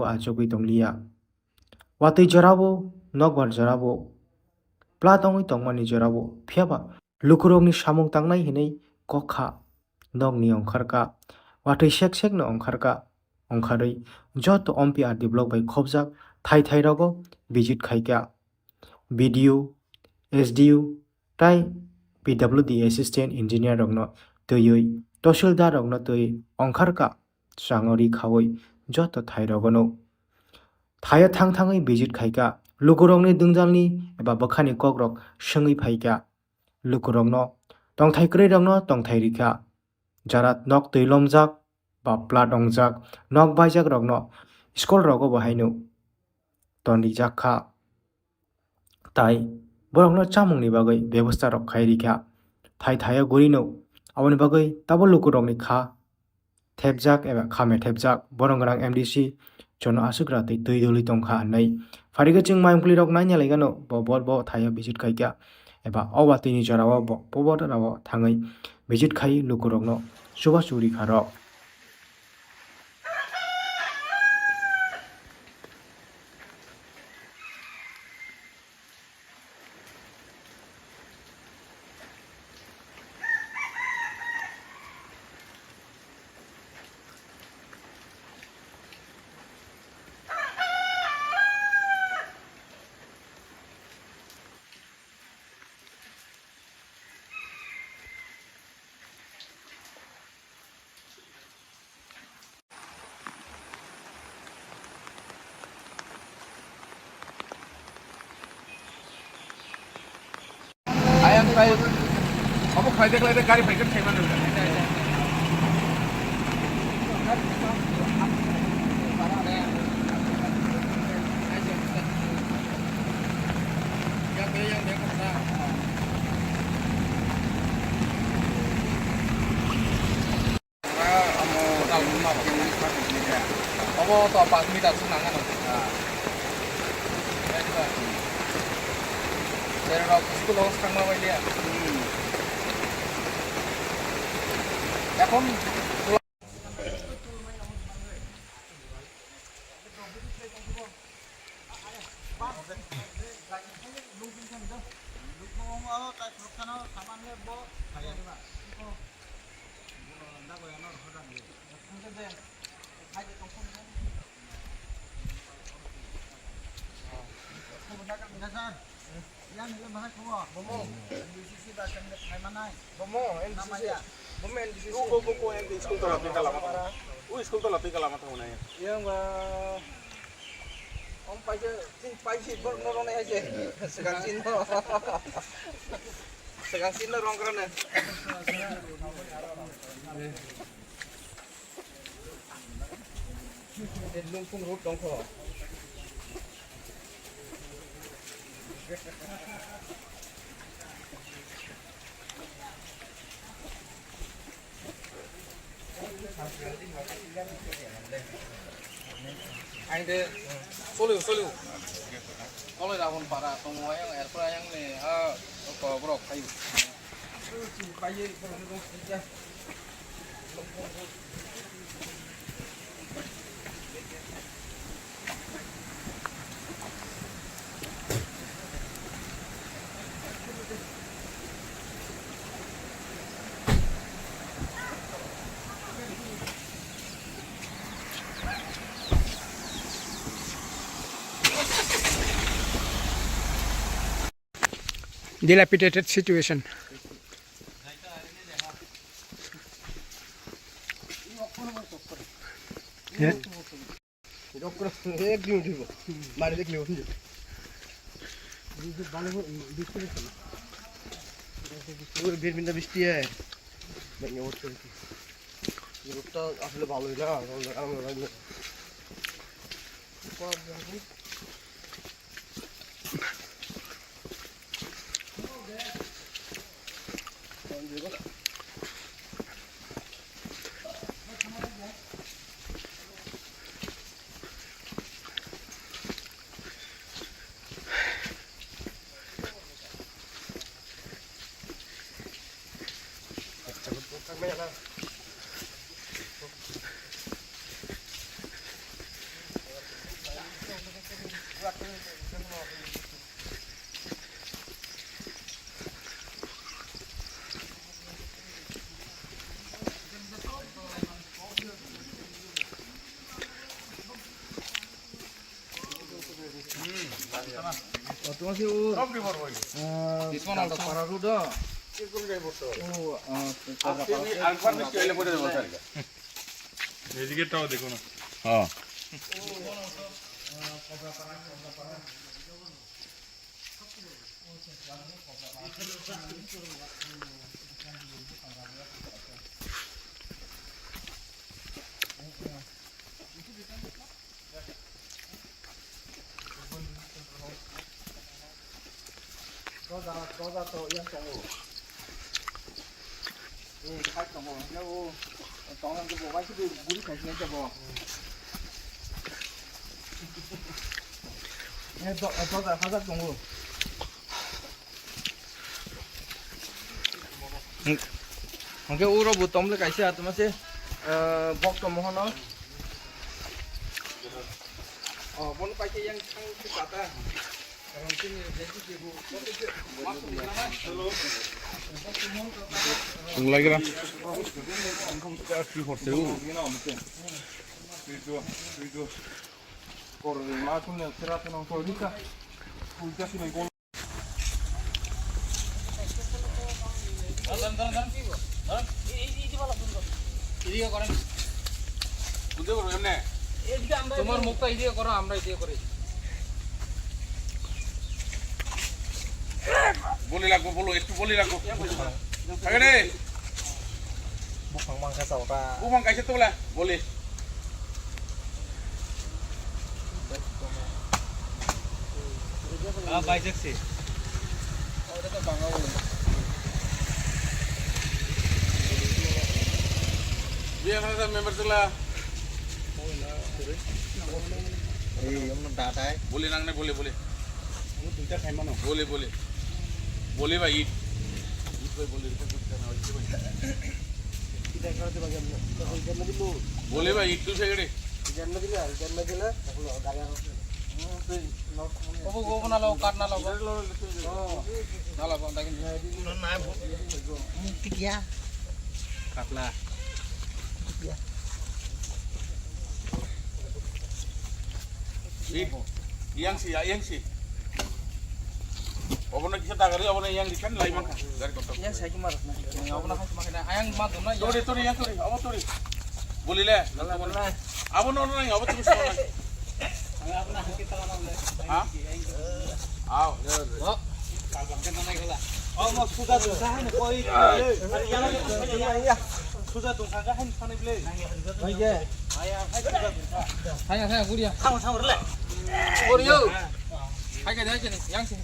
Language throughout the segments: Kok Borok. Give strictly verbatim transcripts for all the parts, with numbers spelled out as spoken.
achugwi tongliya. Watwi jorao, nokbar jorao, plat wngwi tongmani jorao, phiyaba lukurokni samung tangnai hinwi kok kha nokni ongkharkha, watwi sek sekno ongkharkha, ongkharwi joto M P R D block bai khobjak thai thai rogo visit khaikha. B D O, S D O, tai P W D assistant engineer rokno twiwi, tahsildar rokno twi ongkharkha, chwngno ri khawi joto thai rogono. Thaio thang thangwi visit khaikha, lukurokni dwngjalni eba bwkhani kokrok swngwi phaikha. Lukurokno tongthai kwrwirokno tongthai rikha. Jara nok twi lomjak ba plat wngjak, nok baijak rokno school rogo bo haino tonrijak kha. Tai borokno chamungni bagwi bebosta rok khai rikha. Thai thaio gurino aboni bagwi tabuk lukurokni kha thepjak eba kha methepjak borok gwnang M D C jono aswk ratwi twi doli tongkha hinwi. Pharikhe chwng mayung kwlwirok naina laigano bo bol bo thaio visit khaikha eba o watwini jorao bo pobo rao thangwi visit khai lukurokno chubachu rikha rok. Ayang kai, obo khlaide khlaide gari phaikhe thaimani. Yang de, yang de, kok na. Obo to pas meter sung nang ano. Tere rok school o thangma bai dia. Ekhon Bomo, N C C. Bomo, N C C. Bo, bo, bo, N C C. U school tola twi kalama thang. U school tola twi kalama thang nai. Yang ba, om paise, tin paise, bor no rone aise. Segang tin no. Segang tin no rong krone. Lungpung road tongkho. Ang de, solio, solio. Koloi Rabon para tongo ayang, erpor ayang ni, ah, ko borok phaio. Dilapidated situation. Doctor ek din uঠিব, মাৰি দেখিলে উঠি যাব। ওই বের বিন্দা বৃষ্টি হয়। মানে ওর তো কি? রোডটা আসলে ভালোই না, আমার লাগে না। O, তোমার কি ও, আহ, কাটা পাড়া রোড, ও, আহ, এদিকেটাও দেখো না। হ্যাঁ। Doja, doja to yang tongo. Eh, khai tongo. Hingke o tongo hingke bo waisa de guri khai sinai bo. Eh, do-, doja hajak tongo. Hingke uro bo tomle kaisa atma se, eh, bok tomo hono. Oh, bono paikhe yang thang se pata. Ang lagira. এদিকে করো, এমনে। তোমার মুখটা এদিকে করো, আমরা এদিকে করি। Boli lagbo, bolo, ektu boli lagbo. Thangre. Buphang mangkha chao ta. Buphang kaisa tubla, boli. Ah, bai jak se. Biya khana member chwla. Ei, emno datai. Boli nangne, boli, boli. Duita khai mano. Boli, boli. Boli bai it. It bai boli, it bai boli. Boli bai it tu segede. Janna dile, janna dile. Obo, obo na lo, kat na lo. Na lo, bang daging. Tikia. Katla. Tikia. Yang si, ya, yang si. Obono kisa dagari, obono yang dikan lai mangka. Gari kotor. Yang sai ki mar. Obono hai mangka. Ayang ma dona ya. Tori, tori, yang tori. Abo tori. Boli le. Abo no, no, abo tori. Ha? Aw. Oh, mo suda dungsa hai koi. Suda dungsa hai sanai ble. Hai ke. Hai ke. Hai ke, hai ke, guria. Thang, thang, rle. Guria. Hai ke, hai ke, yang sih.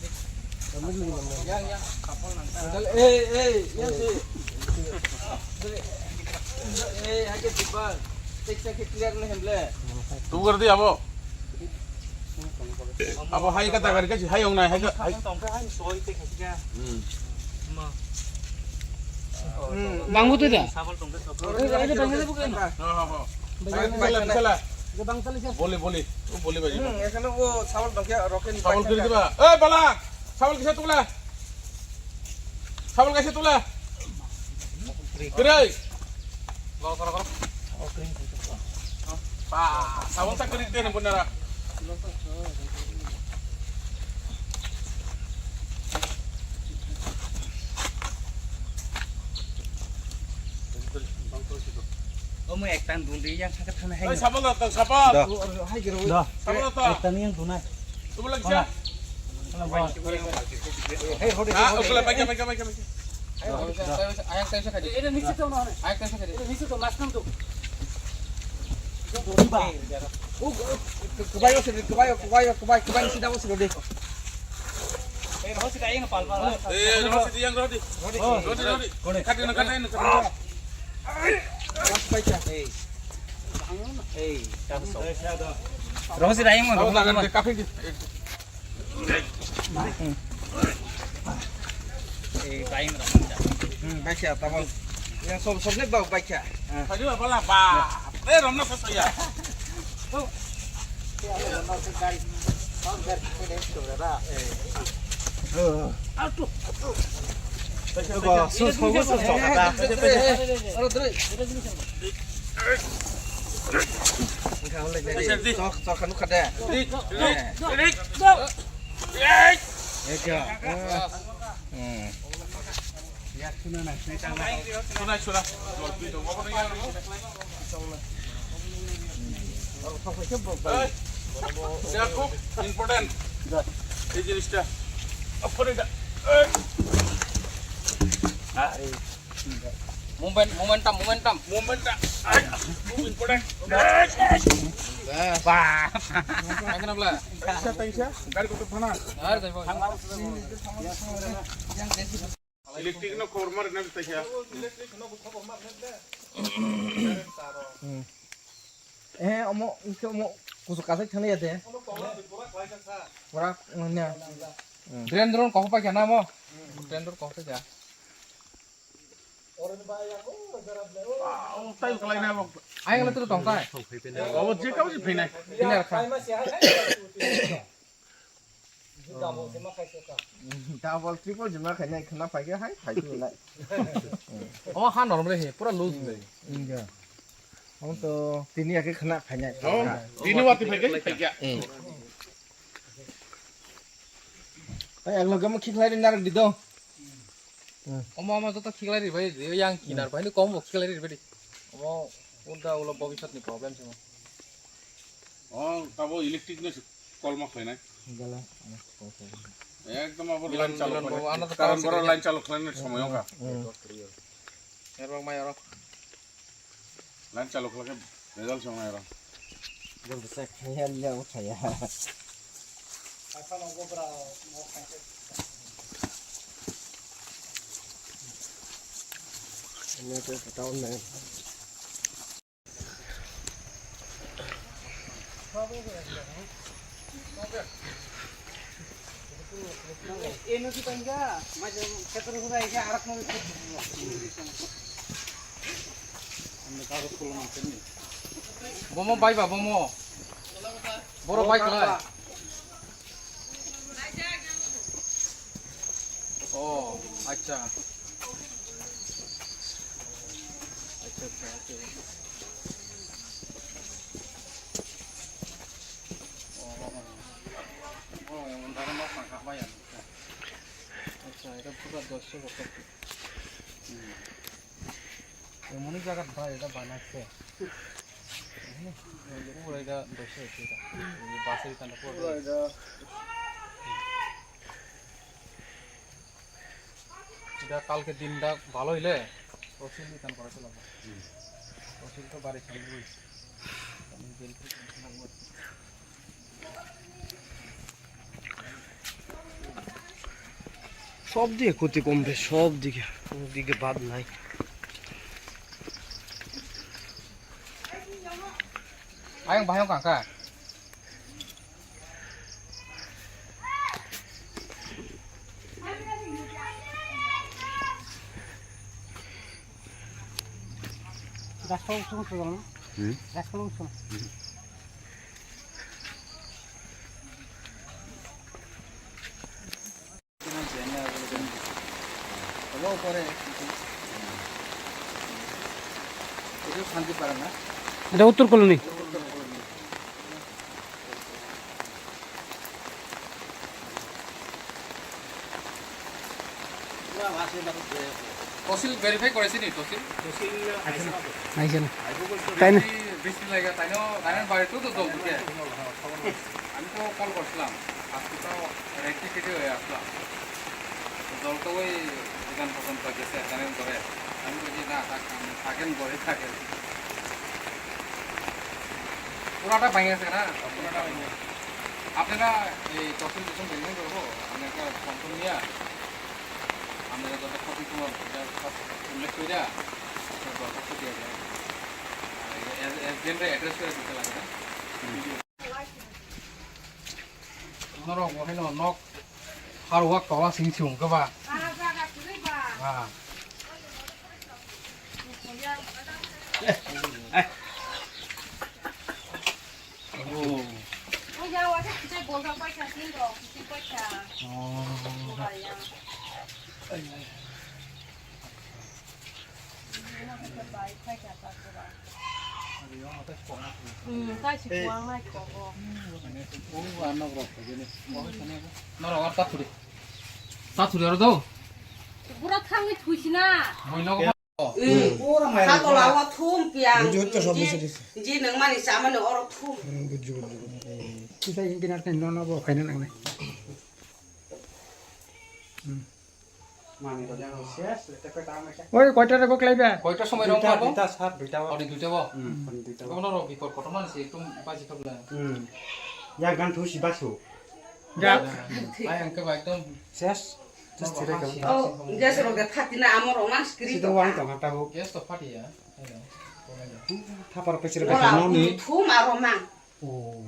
Yang, yang. Eh, eh, yang sih. Eh, hai ke, tiba. Tek, tek, clear nih, hemble. Tunggu, ngerti, abo? Abo hai kata gari kasi hai ong nai, hai ka, hai. Tongkha hai soi te khasi ka. Hmm. Ma. Bangbu tu da? Sabal tongkha sabal. Ore, ore, bangbu tu bukan? Ha, ha, ha. Bangbu tu. Bangbu tu. Boli, boli. O boli bagi. Hmm, ekhane o sabal tongkha roke ni. Sabal kiri diba? Eh, bala. Sabal kisa tula. Sabal kaisa tula. Kwrwi. Pa, sabal ta kwrwi tene bunara. Omo ekta dul di yang sakit thana hai. Oi, sabal da, sabal. Da. Hai gero. Da. Sabal da. Ekta ni yang dunai. Tubula kisa? Hey, hodi, hodi. Ah, okla, baikha, baikha, baikha, baikha. Ayang kaisa khadi. Ede nisi to nane. Ayang kaisa khadi. Ede nisi to mas nam to. Kubai, kubai, kubai, kubai, kubai, nisi dawo sih, hodi. Eh, rosi dayang pal pal. Eh, rosi dayang, rodi. Rodi, rodi. Khadi na, khadi na, khadi na. Rosi dayang mo. Eh, dayang mo. Hmm, baikha, tamo. Yang sob, sob ni bau baikha. Khadi ba bala ba. Eh, romna sa soya. Sunai sura. Ei, এটা খুব important। এই জিনিসটা। অপর এটা। এই। আরে। Moment, momentum, momentum. Movementটা। এই, খুব important। বাহ। কেন বলা? গাড়ি কত থানা? আর যাইবো। Electric no khobor mar na taiha. Hmm. Eh, omo, omo, kusu kasai thangna ya de. Pura, ne. Hmm. Drain drone kok pa kya na mo? Drain drone kok pa kya? Ah, oh, tai kalai na mo. Ai, ngala tu tong tai. Oh, je kau je phinai. Phinai kha. Double, triple jima khainai khna paikhe hai phaitu nai. O ha normal he, pura loose le. India. Ang to tini ake khna phainai. Oh, tini wati phaikhe phaikhe. Hmm. Ai ang loge mo khiklai ri narak di do. Hmm. Omo ama joto khiklai ri bai, yang kinar bai ni kom bo khiklai ri bai di. Omo unda ulo bobisot ni problem simo. Oh, tabo electric no kolma khlainai. Gala. Ekdom abo line chalok khlainai. Karon boro line chalok khlainai somoy wngkha. Erbak mai oro. Line chalok khlai khe result songnai oro. Gol bwsa khaya liya o khaya. Ene to town na. Bomo bai ba, bomo. Boro bai khlai. Oh, acha. Acha, acha, acha. Oh, oh, oh, yang mana nak makan apa ya? Acha, itu pura dosa. Hmm. এমনই জায়গাত ভাই এটা বানাচ্ছে। পুরো এটা বসে আছে এটা। এই বাসের এখানটা পুরো পুরো এটা। এটা কালকে দিনটা ভালো হইলে তহসিল এখান করা চলে যাবে। তহসিল তো বাড়ির সামনে রয়েছে। আমি জেল থেকে সব দিকে ক্ষতি কমবে, সব দিকে, কোনো দিকে বাদ নাই। Ayang bayang kangka. Gas ko usung usung. Hmm? Gas ko usung. এটা উত্তর কলোনি। তহসিল ভেৰিফাই কৰিছে নি? তহসিল আহিছে না? তাই না? বৃষ্টি লাগে, তাই না? তাই না বাড়িতেও তো জল ঢুকে। আমি তো কল করছিলাম, আজকে তো রেড টিকিটে হয়ে আসলাম। জল তো ওই এখান পর্যন্ত গেছে, এখানে ধরে। আমি বলছি, "না, থাক, আমি থাকেন, ঘরে থাকেন।" পুরাটা ভেঙে গেছে না? পুরাটা ভেঙে গেছে। আপনারা এই তহসিল যখন ভেঙে দেবো, আমি একটা ফোন নিয়ে আপনারা যত ক্ষতি তোমার এটা সব উল্লেখ করে আপনার দরখাস্ত দিয়ে দেয়। আর এ-, এ-, এজেন্টরা অ্যাড্রেস করে দিতে লাগে না? Norok bo haino nok haruwak tola sing sung khe ba. Ah. Oh. Hmm, tai si kuang nai kok o. Norok ar ta khuri. Ta thuri aro do. Bura thangwi thuisina. Boi nogo. Ora mai. Satola o thum piang. Bujo to sob ji, bujo dis. Ji nang mani samani oro thum. Hmm, bujo, bujo. Kisa engineer kan nono bo khaina nangnai. Hmm. Mani to jang ses, lete pe tang se. Oi, koita rego klaiba? Koita somoi rong duita, khabo? Duita sat, duita. Ori duita bo? Hmm, ori duita. Kono ro bipor kotor man se ekdom baji khabo na. Hmm. Ya gan thusi basu. Ya. Ai ang ke ba ekdom ses. Just thire ka. Oh, gas rok de phatina amo rok mang skri. Sida wang tong ha ta ho. Gas to phati ya. Hello. Thapar pechre ka no ni. Thum aro mang. Oh.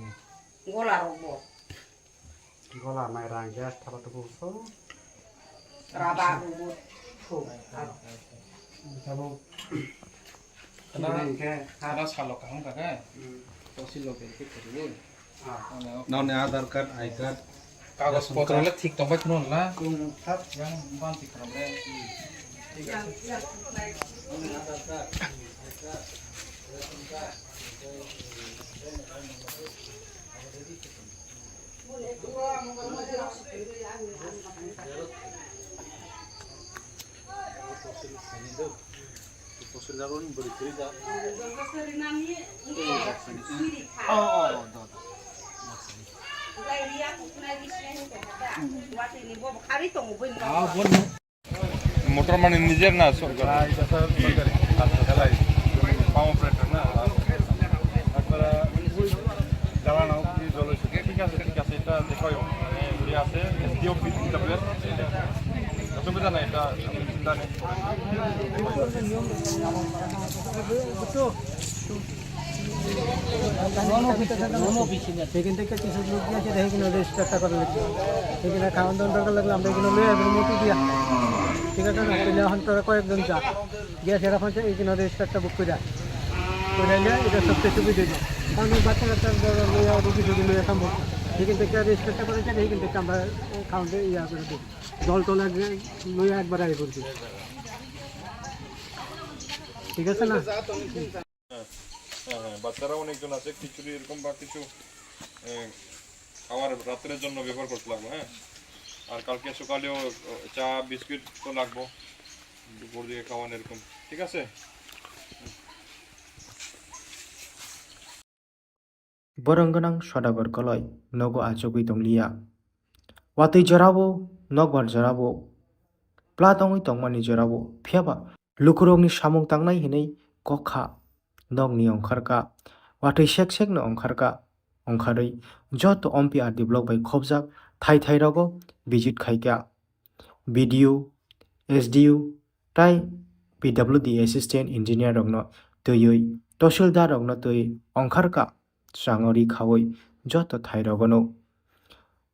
Gola rok bo. Gola mai rang gas thapa to bo so. Raba rok bo. Thum. Thabo. Kana, kana salo kaham ka ke? Hmm. Tosil lo ke ke ke. Ah. Noni Aadhaar card, I card. Kagoj potro le thik tong bai khno la. Tung thap. Yang ban thik khno le. Thik ase. Noni Aadhaar card, I card, ration card. Ah, bon. Motor mane nijer na sorkar? Ah, eta sir sorkari. Pump operator na. Takbara jalana ki jolo suke, thik ase, thik ase, eta dekho, mane uri ase, S D O office, T W R. Osubidha nai, eta apni chinta nai. এখান থেকে কিছু লোক গিয়েছে, দেখে কিনা রেজিস্টারটা করে নিচ্ছে। এখানে খাওয়ান দাওয়ান দরকার লাগলে আমরা এখানে লয়ে আসবো মোটর দিয়া, ঠিক আছে না? তাহলে এখন তারা কয়েকজন যা গিয়ে সেরা পৌঁছে এখানে রেজিস্টারটা বুক করে করে নিয়ে এটা সব কিছু বুঝে যায়। কারণ এই বাচ্চা কাচ্চা লইয়া রুগী টুগী লইয়া সম্ভব না। এখান থেকে রেজিস্টারটা করে যায়, এখান থেকে আমরা খাওয়ান ইয়া করে দিই। জল টল এক লইয়া একবার আগে করে দিই। ঠিক আছে না? হ্যাঁ, হ্যাঁ, হ্যাঁ, বাচ্চারা অনেকজন আছে, খিচুড়ি এরকম বা কিছু, এ, খাওয়ার রাত্রের জন্য ব্যবহার করতে লাগবো, হ্যাঁ। আর কালকে সকালেও, ও, চা বিস্কিট তো লাগবো, দুপুর দিকে খাওয়ান এরকম, ঠিক আছে? Borong gwnang Sodagar Koloi nogo achugwi tongliya. Watwi jorao, nokbar jorao, plat wngwi tongmani jorao, phiyaba lukurokni samung tangnai hinwi kok kha, nokni ongkharkha, watwi sek sekno ongkharkha, ongkharwi joto M P R D block bai khobjak thai thai rogo visit khaikha. B D O, S D O, tai P W D assistant engineer rokno twiwi, tahsildar rokno twi ongkharkha, chango ri khawi joto thai rogono.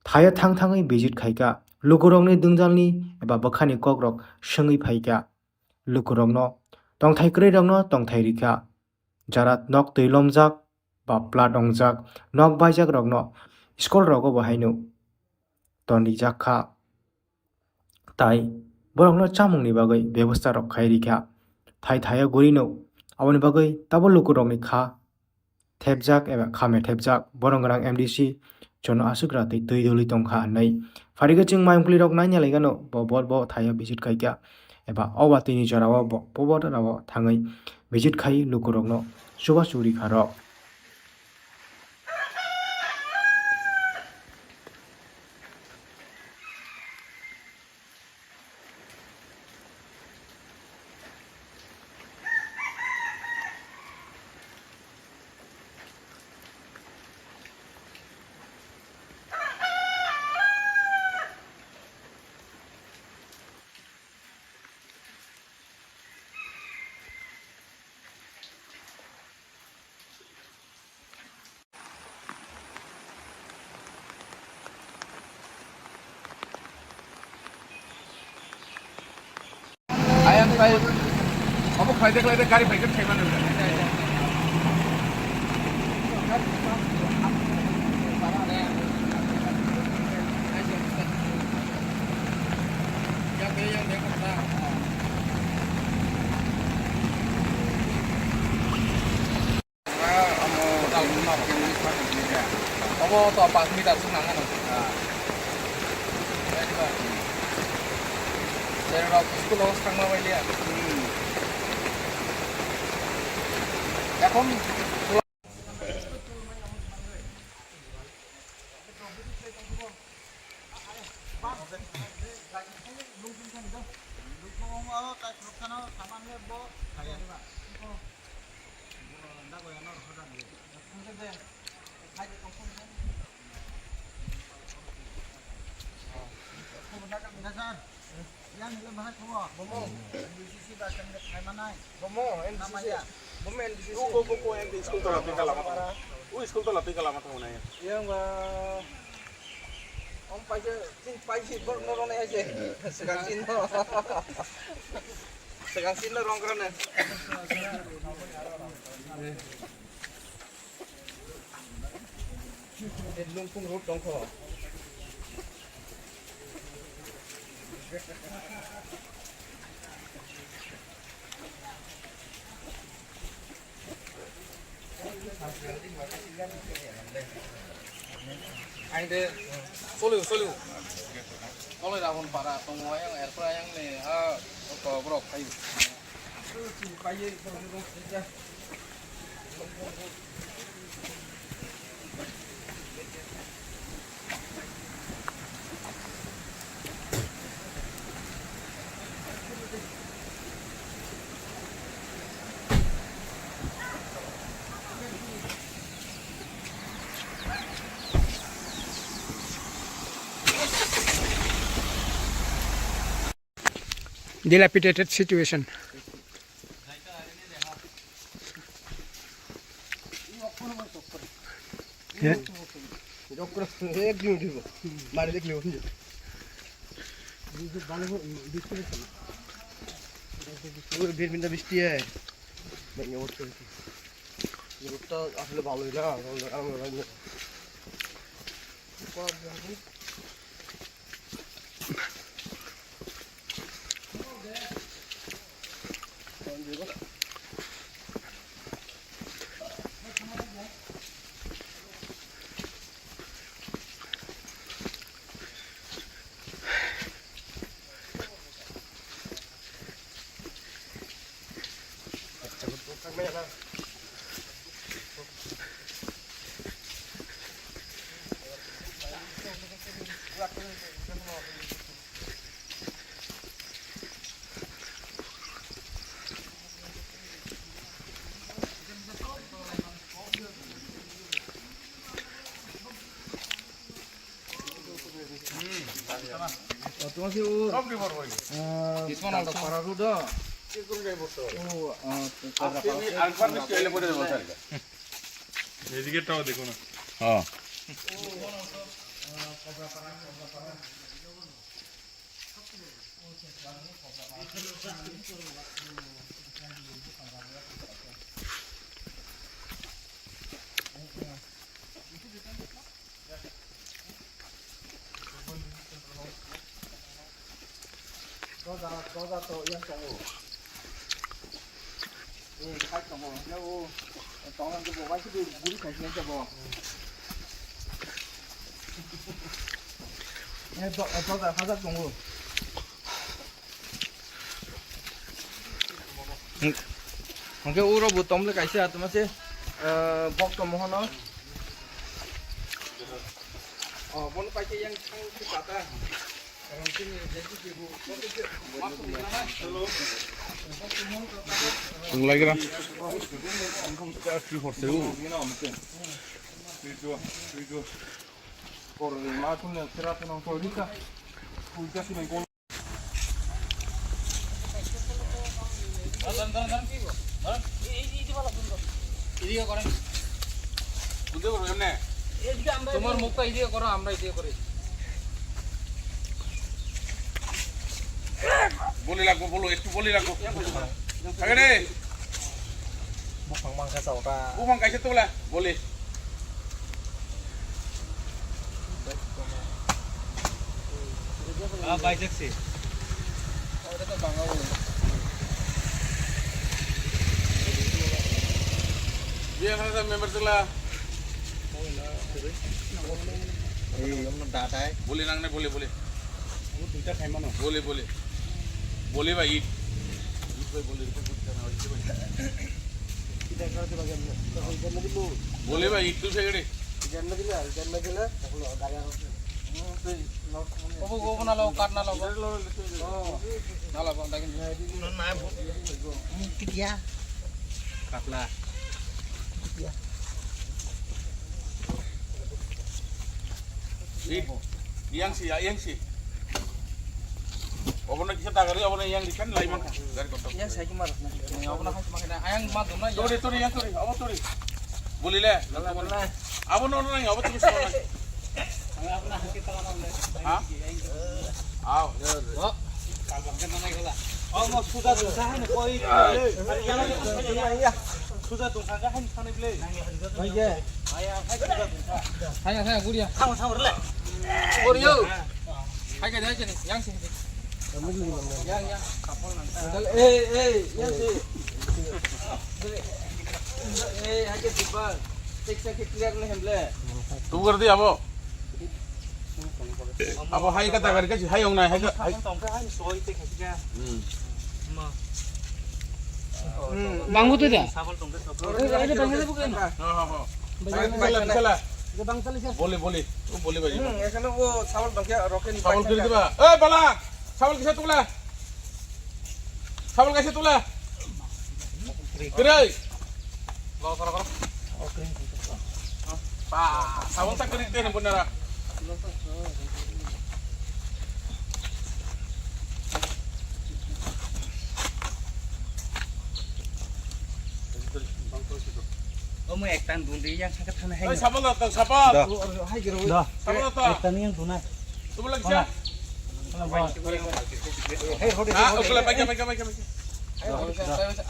Thaio thang thangwi visit khaikha, lukurokni dwngjalni eba bwkhani kokrok swngwi phaikha. Lukurokno tongthai kwrwirokno tongthai rikha. Jara nok twi lomjak ba plat wngjak, nok baijak rokno school rogo bo haino tonrijak kha. Tai borokno chamungni bagwi bebosta rok khai rikha. Thai thaio gurino aboni bagwi tabuk lukurokni kha thepjak eba kha methepjak. Borok gwnang M D C jono aswk ra twi twi doli tongkha hinwi. Pharigo chwng mayung kwlwirok naina laigano bo bor bo thaio visit khaikha eba o watwini jorao bo, bo bor rao thangwi visit khai lukurokno chubachu rikha rok. Ayang kai, obo khlaide khlaide gari phaikhe thaimani. Omo to pas meter sung nang ano. Rok school o thangma bai liya. Ekhon Bomo, N B C C. Bomo, N B C C. Bo, bo, bo, N B C C. U school tola twi kalama thango. U school tola twi kalama thango na ya. Yang ba, om paise, tin paise, bor no rone aise. Segang tin no. Segang tin no rong krone. Lungpung road tongkho. Ang de, soliu, soliu. Koloi Rahul para tongo, ayang erpra ayang ni, ha, borok phaio. Dilapidated situation. হ্যাঁ। একদিন উঠিব, মারি দেখলে উঠে যাবে। ওই বের বিন্দা বৃষ্টি হয়। ভাই, ওর তো কি? রোডটা আসলে ভালোই না, আমরা, আমরা, আমরা। Toma si o, ah, Para Road. O, ah, এদিকেটাও দেখো না। হ্যাঁ। Doja, doja to yang tongo. Eh, khai tongo. Ya o, tongo ke bo, bai ke guri khai ke bo. Eh, do, doja hajak tongo. Hwnkhe uro bo tomle kaisa atma se, ah, bok tomo hono. Oh, bono paikhe yang thang si pata. Ang lagira. তোমার মুখটা এদিকে করো, আমরা এদিকে করি। বলি লাগবো, বলো, একটু বলি লাগবো। আগে রে। Buphang mangkha chao ta. Buphang kaisa tubla, boli. Ah, bai jak si. Biya khana sa member tubla. Ei, omno datai. Boli nangne, boli, boli. Duita khai mano. Boli, boli. Boli bhai, it. Boli bhai, it tu segede. Obo, obo na lo, kat na lo. Na lo, bang daging. Katla. It. Yang si, ya, yang si. Obono kisa dagari, obono yang dikan lai mangkha. Gari kotor. Yang sai ki marok na. Obono hai mangkha. Ayang ma dona ya. Tori, tori, yang tori. Abo tori. Boli le. Abo no nang, abo tumi sama. Ha? Aw. Oh. Kalbang kan nang gola. Oh, mo suda dosa hai koi. Ya, ya. Suda dosa hai koi ble. Hai, hai, guria. Thang, thang, rle. Gurio. Hai, hai, hai, yang sih. Yang, yang. Kapol nang. Eh, eh, yang sih. Eh, hai, hai, clear nih, hemble. Tunggu ngerti apa? Abo hai ka dagari kasi hai ong nai hai ka hai. Hmm. Bangbo tu dia. Ada bangsa bukan? Ha, ha, ha. Bangsa, bangsa. Bangsa. Boli, boli. Tu boli bhai. Hmm, ekalo wo sabol dongkhe rokhe ni. Sabol kiri diba. Eh, bala. Sabol kisa tukla. Sabol kaisa tula. Kiri. Lo, koro, koro. Ba, sabol tak kiri teh, benar. Omo ekta dun di yang sakit thana hai. Oi, sabol tak, sabol. Da. Hai kiro. Da. Sabol tak. Ekta ni yang duna. Tubula kisa. Ah, usula, paika, paika, paika, paika.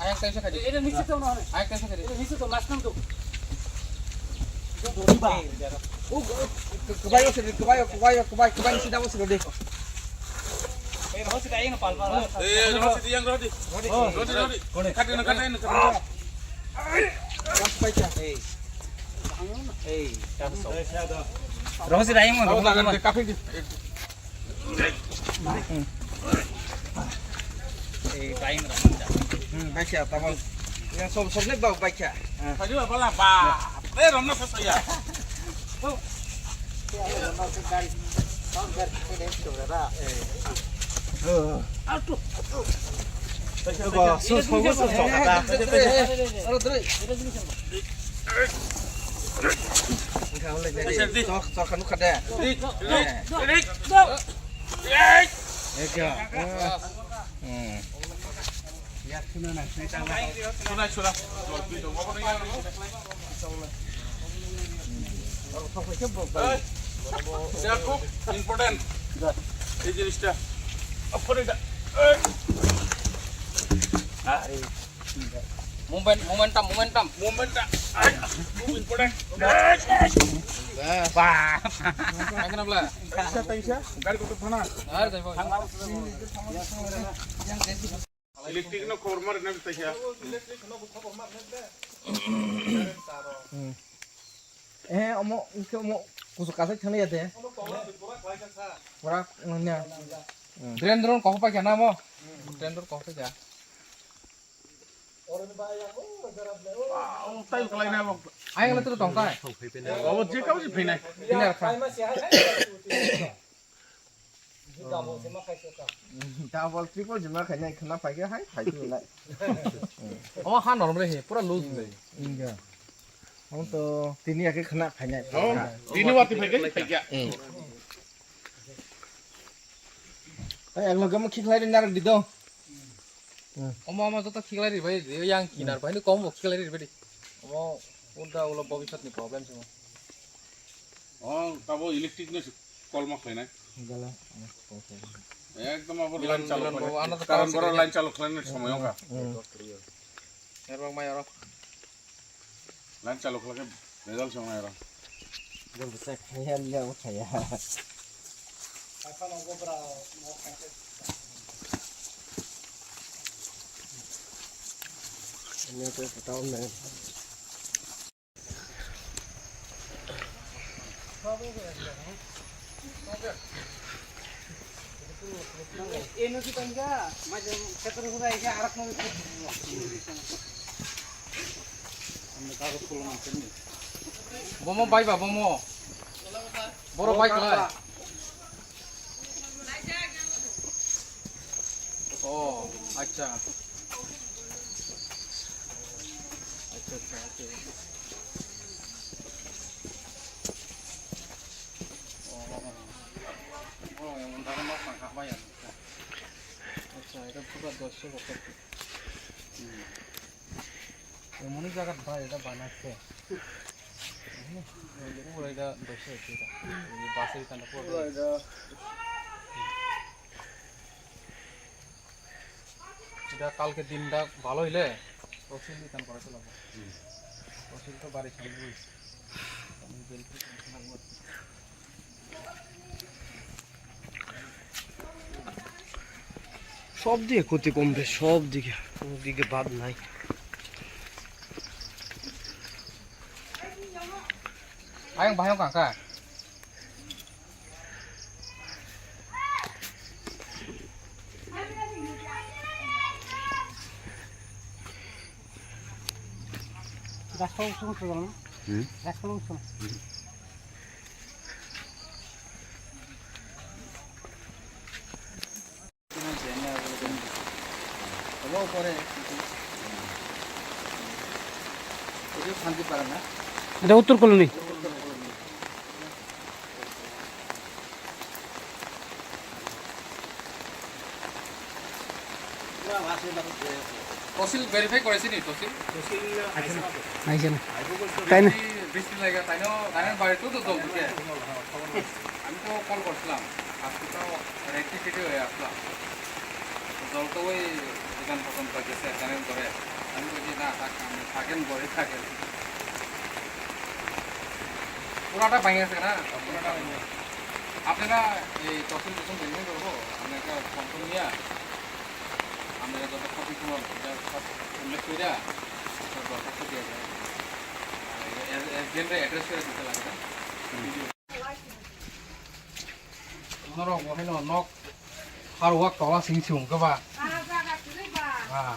Ayang kaisa kadi. Ini nisi tuh, nona. Ayang kaisa kadi. Ini nisi tuh, mas nam tuh. Kebayo sih, kebayo, kebayo, kebayo, kebayo sih, dawo sih, deh. Eh, roho sih, ayang pal, pal. Eh, roho sih, yang roho di. Roho di, roho di. Kadi na, kadi na, kadi na. Roho sih, ayang mana, mana. Kafe di. Eh, kain ramon ja. Hmm, baikha, tabang. Yang sob, sob nek bau baikha. Tadi apa lah, Pak? Eh, ramna sesuai ya. Important. Ei জিনিসটা। Off করে এটা। এই। আরে। Moment, momentum, momentum. Momentটা। এই। খুব important. এই। বাহ। Thank you, নাবলা। Taisa, taisa. গাড়ি কত থানা? আর যাইবো। Electric no khobor mar na taisa. Eh, omo, omo, kusu kasai thangna ya de. Pura, nanya. Drain drone kok paikha na mo? Drain drone kok paikha. Wow, tai khlai na bo. Ayang le tu tong kai. Obo je kau si phainai. Pinar kha. Double, triple jima khainai khna phaikhe hai phaitu nai. Omo ha normal he, pura loose de. Inga. Omo to tini ya khe khna phainai. Oh, tini wati phaikhe phaikhe. Hmm. Ai, ang logam khiklai ri narak dido. Hmm. Omo, omo joto khiklai ri bai, yang kinar bai, ni kom bo khiklai ri bai di. Omo, ulta ulo bobisot ni problem simo. Oh, tabo electric ni kolma khlainai. Gala. Ekdom abo milan, line chalok milan khlai. Bo, ano to karon karon boro sini. Line chalok khlainai somoy wngkha. Hmm. Erbang mai oro. Line chalok khlai khe result songnai oro. Gol bwsa khaya liya bo khaya. Ini tuh tahu nih. Bomo bai ba, bomo. Boro bai khlai. Oh, acha. Acha, acha, acha. Oh, oh, oh. Boro yang mentara mau pangkah bayar. Acha, itu buka dosa buka. Hmm. Emoni jagat bai, eta banakhe. Pura eta dosa ase eta. Ei bus e tanda pura. Pura eta. Eta kalke din da bhalo hoile, tosil di tan kora chalo. Tosil to bari chalo. সব দিকে ক্ষতি কমবে, সব দিকে, কোনো দিকে বাদ নাই। Ayang, bayang, kangka. Gas kau usung usung, no? Hmm? Gas kau usung. এটা উত্তর কলোনি। তহসিল ভেরিফাই করেছিনি, তহসিল? আইছে না। তাই না? বৃষ্টি লাগে, তাই না? তাই না, বাড়িতেও তো জল ঢুকে। আমি তো কল করছিলাম, আজকে তো রেডি টেডি হয়ে আসলাম। জল তো ওই দোকান পর্যন্ত গেছে, এখানে ঘরে। আমি বলছি, "না, থাক, আমি থাকেন, ঘরে থাকেন।" পুরাটা ভেঙে গেছে না? পুরাটা ভেঙে গেছে। আপনারা এই তহসিল যখন ভেঙে করবো, আমরা একটা ফর্ম নিয়ে আমরা যত ক্ষতিপূরণ, এটা সব উল্লেখ করে একটা দরখাস্ত দিয়ে দেয়। আর এ-, এ-, এজেন্টরা অ্যাড্রেস করে দিতে লাগে না? Norok bo haino nok harwak tola sing sung khe ba. Ah.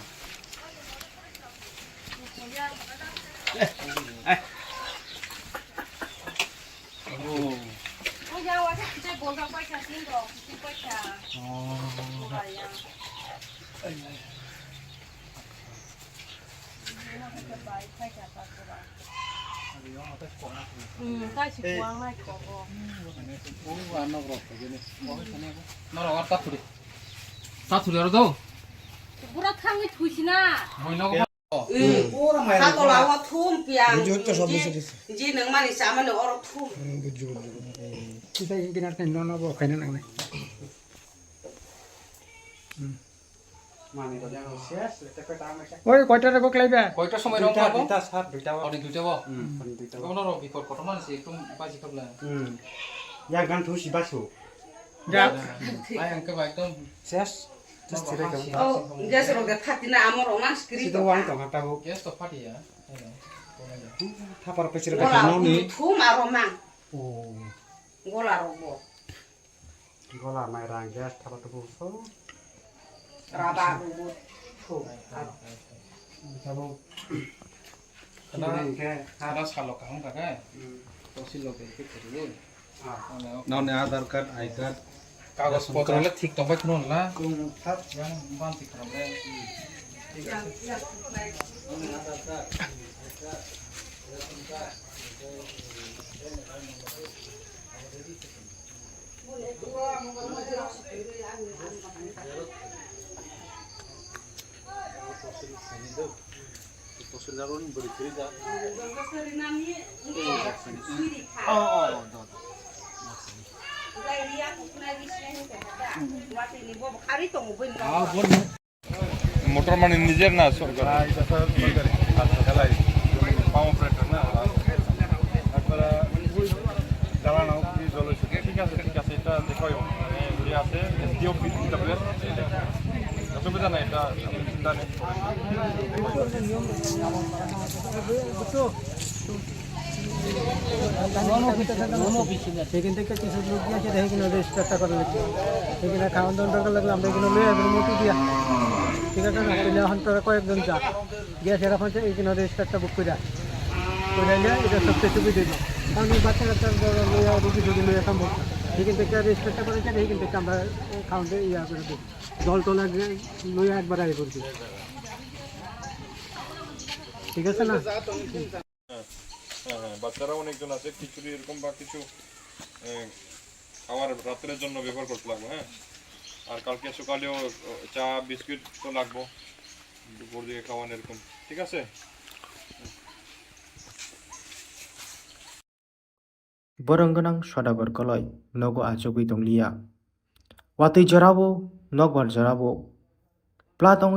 Oh. Bura thangwi thuisina. Sabola o thum piang. Bujo to sob ji, bisa, bisa. Ji nang mani samani oro thum. Hmm, bujo, bujo. Kisa ingkina kan nono bo khaina nangnai. Hmm. Oi, koita rego khlaiba? Koita somoi rok duita, duita, sir, duita. Hori duita bo? Hmm, hori duita. Kono rok bikor kotorma se ekdom baji khobla. Hmm. Ya gan thu si basu. Ya. Ai ang ke ba ekdom ses. Ses thire kan. Oh, gas rok de phatina amo rok man skri. Sito wang tong kha ta ho. Gas to phati ya. Thapar pechir ka noni. Thu maro mang. Oh. Gola rok bo. Gola mai rang gas thaba tubu so. Raba rubu. Thu. Thabo. Kana, kana salo kaham ka kai? Hmm. Tosil lo ke ke thiri. Ah. Noni Aadhaar card, I card. Kagoj potro le thik tong bai khno la. Kung thap. Yang ban thik khno le. Noni Aadhaar card, I card, ration card. Ah, bon. Motor mane nijer na sorkar? Na, eta sir sorkari. Pump operator na. Ekbara jalano ki jol hoyse. Thik ase, thik ase, eta dekho, mane, je ase, S D O office, E W S, eta. Osubidha nai, eta apni chinta nai. সেখান থেকে কিছু লোক গিয়েছে, দেখে কিনা রেজিস্টারটা করে নিচ্ছে। সেখানে খাওয়ান দাওয়ান দরকার লাগলে আমরা এখানে লয়ে আসবো, মতি দিয়া। ঠিক আছে না? তাহলে এখন তারা কয়েকজন যা। গিয়ে সেরা পৌঁছে এখানে রেজিস্টারটা বুক করে। করে নিয়ে এটা সবচেয়ে সুবিধা হইল। কারণ এই বাচ্চা কাচ্চা লইয়া রুগী টুগী লইয়া সম্ভব না। সেখান থেকে রেজিস্টারটা করে সেখান থেকে আমরা খাওয়ান ইয়া করে দিই। জল টল আগে লইয়া একবার আগে করে দিই। ঠিক আছে না? হ্যাঁ, হ্যাঁ, হ্যাঁ, বাচ্চারা অনেকজন আছে, খিচুড়ি এরকম বা কিছু, এ, খাওয়ার রাত্রের জন্য ব্যবহার করতে লাগবো, হ্যাঁ। আর কালকে সকালেও, ও, চা বিস্কিট তো লাগবো, দুপুর দিকে খাওয়ান এরকম, ঠিক আছে? Borong gwnang Sodagar Koloi nogo achugwi tongliya. Watwi jorao, nokbar jorao pla tongo.